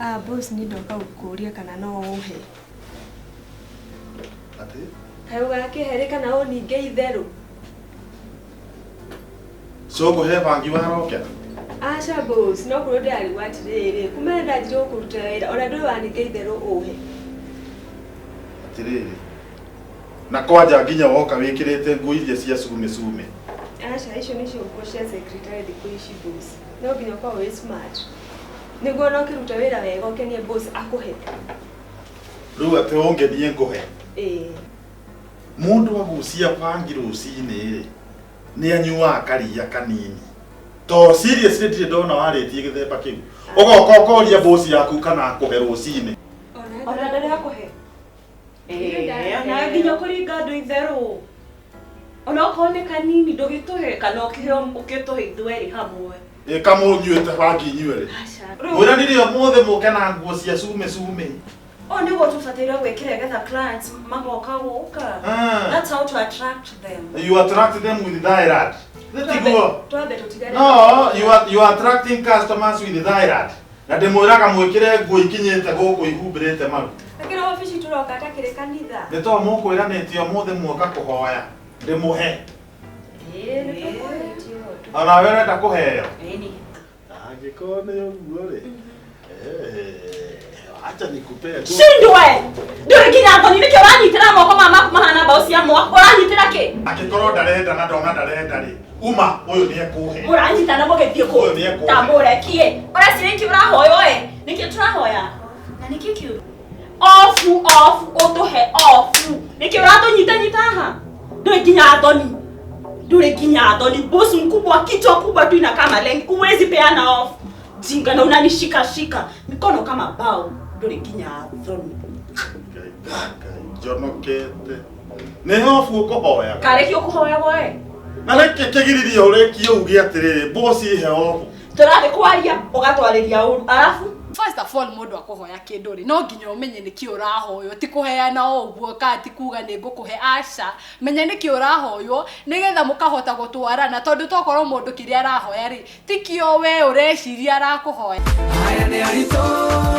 Ah, boss, niĩ ndoka gũkũria kana no ũhe. Atĩ? Kaĩ ũgakĩhe rĩ kana ũninge itherũ? So ngũhe bangi warokera? Aca boss, no kũrĩ ndĩrarigwo atĩrĩrĩ, kuma rĩrĩa ndanjire gũkũrutĩra wĩra ona ndũrĩ waninga itherũ ũhe. Atĩrĩrĩ. Na kwanja nginya woka wĩkĩrĩte nguo iria cia cume cume. Aca, icio nĩcio nguo cia secretary thikũ ici boss. No nginya ũkorwo wĩ smart. Nĩguo ona ũkĩruta wĩra wega ũkenie boss akũhe. Rĩu atĩ ũngenie ngũhe. Ĩĩ. Mũndũ agucia bangi rũcinĩ rĩ, nĩ anyuaga karia kanini. To seriously ndirĩ ndona warĩtie gĩthemba kĩu. Ũgoka ũkoria boss yaku kana akũhe rũcinĩ. Ona ndarĩ akũhe. Ona nginya kũringa andũ itherũ. Ona okorwo nĩ kanini ndũgĩtũhe kana ũkĩhe ũkĩtũhe ithuerĩ hamwe. Ĩ kamũnyuĩte bangi inyuerĩ. Aca. Mwĩranire ũmũthĩ mũke na nguo cia cume cume. Ũũ nĩguo tũbataire gwĩkĩra getha clients magoka gũka. Ah. That's how to attract them. You attract them with thyroid. Tiguo. Twambe tũtigane. No, you are attracting customers with thyroid. Na ndĩmwĩraga mwĩkĩre nguo ikinyĩte gũkũ ihumbĩrĩte maru. Akĩra obici tũroka ta kĩrĩ kanitha. Nĩ to mũkwĩranĩtie ũmũthĩ muoka kũhoya. Ndĩmũhe. Ĩĩ, nĩ tũkũrĩtio. Ona we ũrenda kũheo. Ĩni. Angĩkorwo nĩ ũguo rĩ. Eh, acha nikupee tu. Shindwe! Ndũrĩ nginya thoni nĩkĩ ũranyitĩra moko maya maku mahana mbaũ cia mwako ũranyitĩra kĩ? Angĩkorwo ndarenda na ndona ndarenda rĩ, uma ũyũ nĩ ekũhe. Mũranyitana mũgĩthiĩ kũ? Ũyũ nĩ ekũhe. Ta mũrekie. Ũreciria nĩkĩ ũrahoywo ĩ? Nĩkĩ tũrahoya? Na nĩkĩ kĩũru? Ofu ofu ũtũhe ofu. Nĩkĩ ũratũnyita nyita haha? Ndũrĩ nginya thoni. Ndũrĩ nginya thoni. Boss mkubwa kichwa kubwa tu inakaa malenge. Huwezi peana off. Jinga na unanishika shika mikono kama bao. Ndũrĩ nginya thoni. Ngai, Ngai, njonokete. Nĩ obu ũkũhoyaga. Karĩki ũkũhoyagwo ĩ? Na rĩkĩ kĩgiririe ũrĩkie uge atĩrĩrĩ, boss ihe obu. Tũrathiĩ kwaria ũgatwarĩria ũru arabu. First of all, mũndũ akũhoya kĩndũ rĩ, no nginya ũmenye nĩkĩ ũrahoywo. Ti kũheana o ũguo kana ti kuga nĩ ngũkũhe, aca. Menya nĩkĩ ũrahoywo nĩgetha mũkahota gũtwarana, tondũ tokorwo mũndũ kĩrĩa arahoya rĩ, ti kĩo we ũreciria arakũhoya. Aya nĩ aritũ.